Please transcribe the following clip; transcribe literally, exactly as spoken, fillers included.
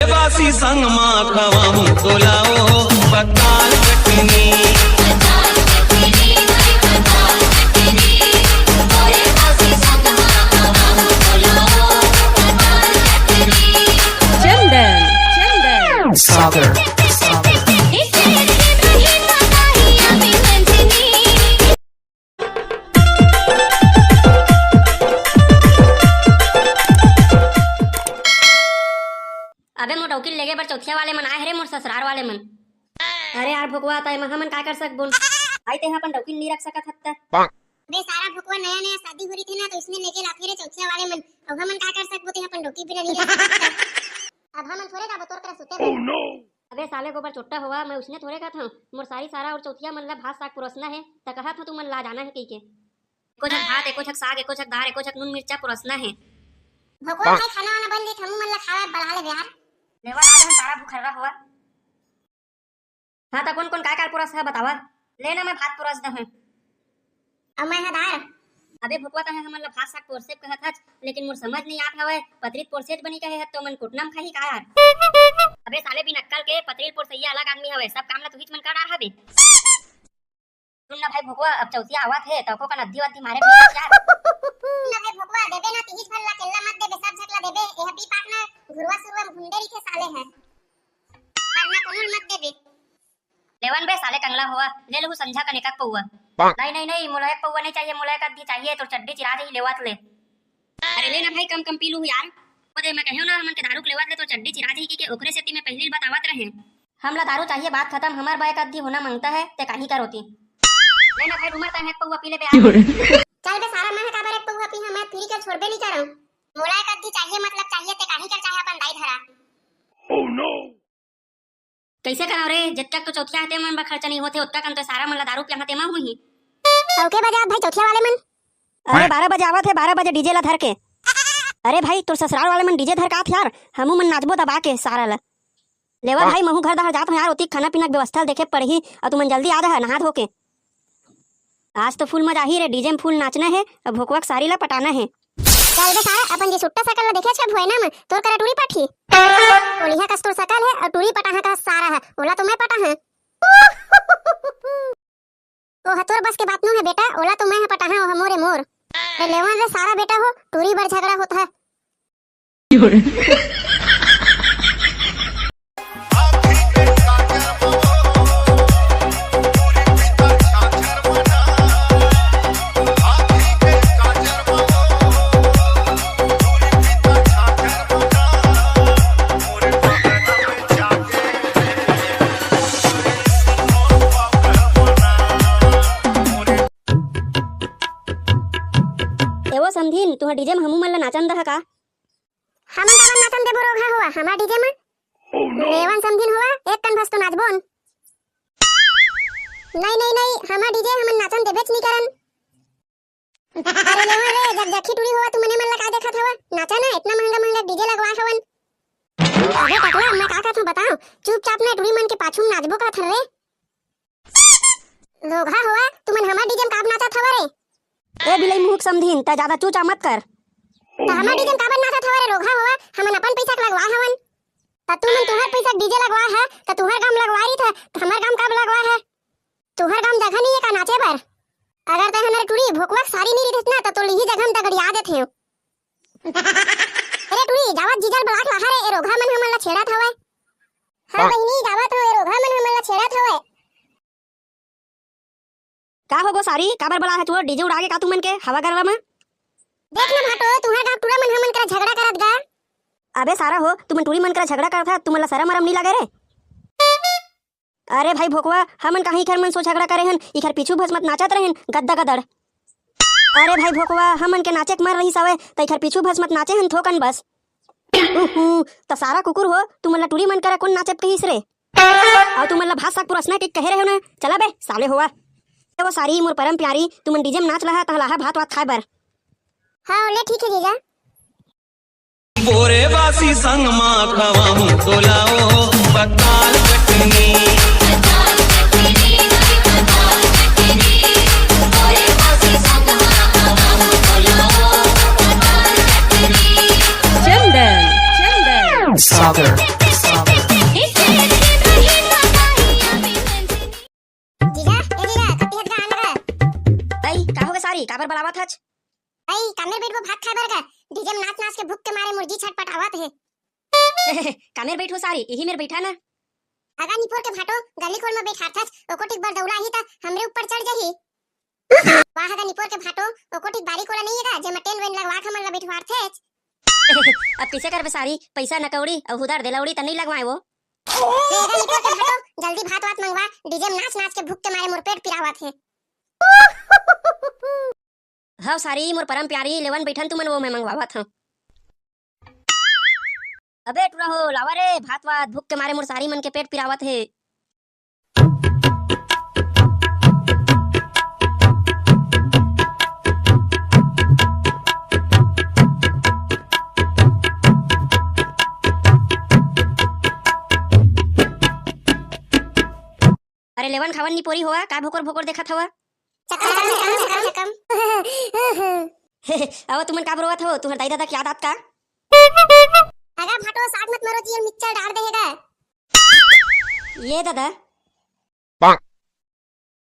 बासी संग मा खवाहूं तोला ओ पताल चटनी। चंदन, चंदन। सागर, सागर। अबे मोर डौकी लेगे बर चौथिया वाले मन आए हरे, मोर ससुरार वाले मन। अरे यार भोकवा, तय महा मन का कर सकबुन? आई ते अपन डौकी नी रख सकत हत्ता। बे सारा भोकवा, नया नया शादी हो रही थी ना, तो इसने लेके लाते रे चौथिया वाले मन। अब हमन का कर सकबो, ते अपन डौकी बिना नी रह सकत। अब हमन थोड़े जाबो तोर करा सुते बर। अबे साले गोबर चोट्टा होवा, मैं उसने थोड़े कहत हूँ। मोर सारी सारा और चौथिया मन ला भात साग परोसना है, त कहत हूँ तुमन ला जाना है कही के। एको झक भात, एको झक साग, एको झक दार, एको झक नून मिर्चा परोसना है। भोकवा भाई, खाना वाना बन जाई, हमू मन ला खावा बढ़ा ले यार। लेवा ला दे, हम सारा भूखर्रा होवा। हाँ, त कोन कोन काय काय परोस है बतावा। ले ना, मैं भात परोस दे हूँ। अब मैं हा दार। अबे भोकवा, तहे हमन ला भात साग परोसे कहत हच, लेकिन मोर समझ नहीं आत हवय, पतरी परोसे बनी कहे हत, तो मन कुटना म खाही का यार? अबे साले बिन अक्कल के, पतरी परोसैया अलग आदमी हवय, सब काम ला तुहीच मन कर डार हबे। सुन ना भाई भोकवा, अब चौथिया आवत हे, तको कन अद्धी वद्धी मारे भी यार। सुन ना भाई भोकवा, देबे ना तिहिच भर ला केल्ला मत देबे, सब झक ला देबे। एह पी पाक ना घुरवा सुरवा म घुंडे रहिथे साले हे। पर ना कोनो ल मत देबे। लेवन बे साले कंगला होवा, ले लहू संझा कन एक पौवा। नहीं, नहीं, नहीं, मोला एक पौवा नहीं चाहिए, मोला एक अद्धी चाहिए, तोर चड्डी चिरा जाही लेवत ले। अरे ले ना भाई, कम कम पी लूहू यार। ओ दे, मैं कहेव ना, हमन के दारू के लेवत ले तो चड्डी चिरा जाही कहिके, ओकरे सेती मैं पहिली बतावत रहें। हमला दारू चाहिए, बात खतम। हमर बर एक अद्धी होना मांगता है, ते कानी कर होती। ले ना भाई, डूमर, तैं एक पौवा पी ले बे यार। चल बे सारा, मैं काबर एक पौवा पी, मैं पीरी के छोड़बे नहीं करंव। मोला एक अद्धी चाहिए, मतलब चाहिए, ते कानी कर चाहे अपन दाई धरा। कैसे करव रे, जतका तो चौथिया हते मन बर खर्चा नहीं होते, ओतका कन तो सारा मन ला दारू पियाना तेमा हुई। अउ के बजे आवत भाई चौथिया वाले मन? अरे बारह बजे आवत है, बारह बजे डीजे ला धर के। अरे भाई, तोर ससुराल वाले मन डीजे धर के आत यार, हमू मन नाचबो दबा के सारा ला। लेवा भाई, महू घर डहर जात हूँ यार, ओती खाना पीना के व्यवस्था देखे पड़ही, अउ तुमन जल्दी आ जा, नहा धो के। आज तो फुल मजा आही रे, डीजे में फुल नाचना है, अब भोकवा के सारी ला पटाना है। चल बे सारा, अपन जे सुट्टा सकल ला देखे अच्छा भुआइना में, तोर करा टूरी पाठी। ओलिहा कस तोर सकल है, अउ टूरी पटाहा कस सारा है, ओला तो मैं पटाहा। ओ ह तोर बस के बात नो है बेटा, ओला तो मैं ह पटाहा, ओ ह मोरे मोर। रे लेवन रे सारा बेटा हो, टूरी बर झगड़ा होत है। एवो समधिन, तुहा डीजे में हमू मन ला नाचन दहा का? हमन काबर नाचन देबो रोगहा होवा, हमार डीजे में? लेवन समधिन होवा, एक कन भस तो नाचबोन। नहीं, नहीं, नहीं, हमार डीजे हमन नाचन देबेच नहीं करन। अरे लेवन रे, जकजकी टूरी होवा, तुमने मन ला का देखत हवा? नाचा ना, इतना महंगा महंगा डीजे लगवा हवन। अबे टकला, मैं का कहत हूँ बताओ, चुपचाप ना टूरी मन के पाछू में नाचबो कहत हन रे। लोगहा होवा, तुमन हमार डीजे में काबर नाचत हवा रे? ए बिलाई मुहुक समधिन, तै ज्यादा चूचा मत कर। त हमार डीजे में काबर नाचत हवा रे लोगहा होवा? हमन अपन पैसा के लगवा हवन। त तुमन तुहर पैसा के डीजे लगवा है, त तुहर गांव लगवा रही था, त हमार गांव काबर लगवा है? तुहर गांव जगह नहीं है का नाचे बर? अगर तै हमारे टूरी भोकवा के सारी नहीं रहिस ना, त तोर लिही जगह में दगड़िया देथे। अरे टूरी, जावत जीजल बलाक लहा रे, ए रोगहा मन हमन ला छेड़त हवय। हाँ बहिनी, जावत हूँ, ए रोगहा मन हमन ला छेड़त हवय। का हो गो सारी, काबर बला है तू? डीजे उड़ा के का तुमन के हवा गरवा में? देख ना भाटो, तुहर गाँव टूरा मन हमन करा झगड़ा करत गा। अबे सारा हो, तुमन टूरी मन करा झगड़ा करत हा, तुमन ला शरम अरम नहीं लागे रे? अरे भाई भोकवा, हमन कहीं इखर मन सो झगड़ा करे हन, इखर पीछू भस मत नाचत रहेन, गद्दा गदड़। अरे भाई भोकवा, हमन के नाचे के मन रहिस हवय, त इखर पीछू भस मत नाचे हन थोकन बस। उहू, त सारा कुकुर हो, तुमन ला टूरी मन करा कोन नाचे कहिस रे? अउ तुमन ला भात साग पुरसना के कहे रहे हो ना, चला बे, साले होवा। ए वो सारी मोर परम प्यारी, तुमन डीजे में नाच लहा, तह लाहा भात वात खाए बर। हाँ, ले ठीक है जीजा। बोरे बासी संग मा खवाहूं तोला ओ पताल चटनी। चंदन, चंदन। सागर। बलावत हच? अई, कामेर बइठबो भात खाए बर गा? डीजे में नाच नाच के भूख के मारे मोर जी छटपटावत हे। कामेर बइठो सारी, इही मेर बइठा ना। अगा निपोर के भाटो, गली खोल में बइठारथच, ओकोटिक बरदउला आही त हमरे ऊपर चढ़ जाही। वाह गा निपोर के भाटो, ओकोटिक बारी कोला नइ हे गा, जेमा टेंट वेंट लगवा के हमन ला बइठवारथेच। अब कइसे करबे सारी, पइसा नकौड़ी अउ हुदर देलौड़ी त नइ लगवाए वो। ले गा निपोर के भाटो, जल्दी भात वात मंगवा, डीजे में नाच नाच के भूख के मारे मोर पेट पिरावत हे। हव सारी, मोर परम प्यारी, लेवन बइठन तुमन, वो मैं मंगवावत हंव। अबे टुरा हो, लावा रे भात वात, भूख के मारे मोर सारी मन के पेट पिरावत हे। अरे लेवन खावन निपोरी होवा, का भोकर भोकर देखत हवा? चकम, चकम, चकम, चकम। अवा तुमन का रोवत हो? तुहर दाई ददा के याद आत का? अगा भाटो, साग मत मरो जी, मिक्सचर डार दे हे गा। ले ददा,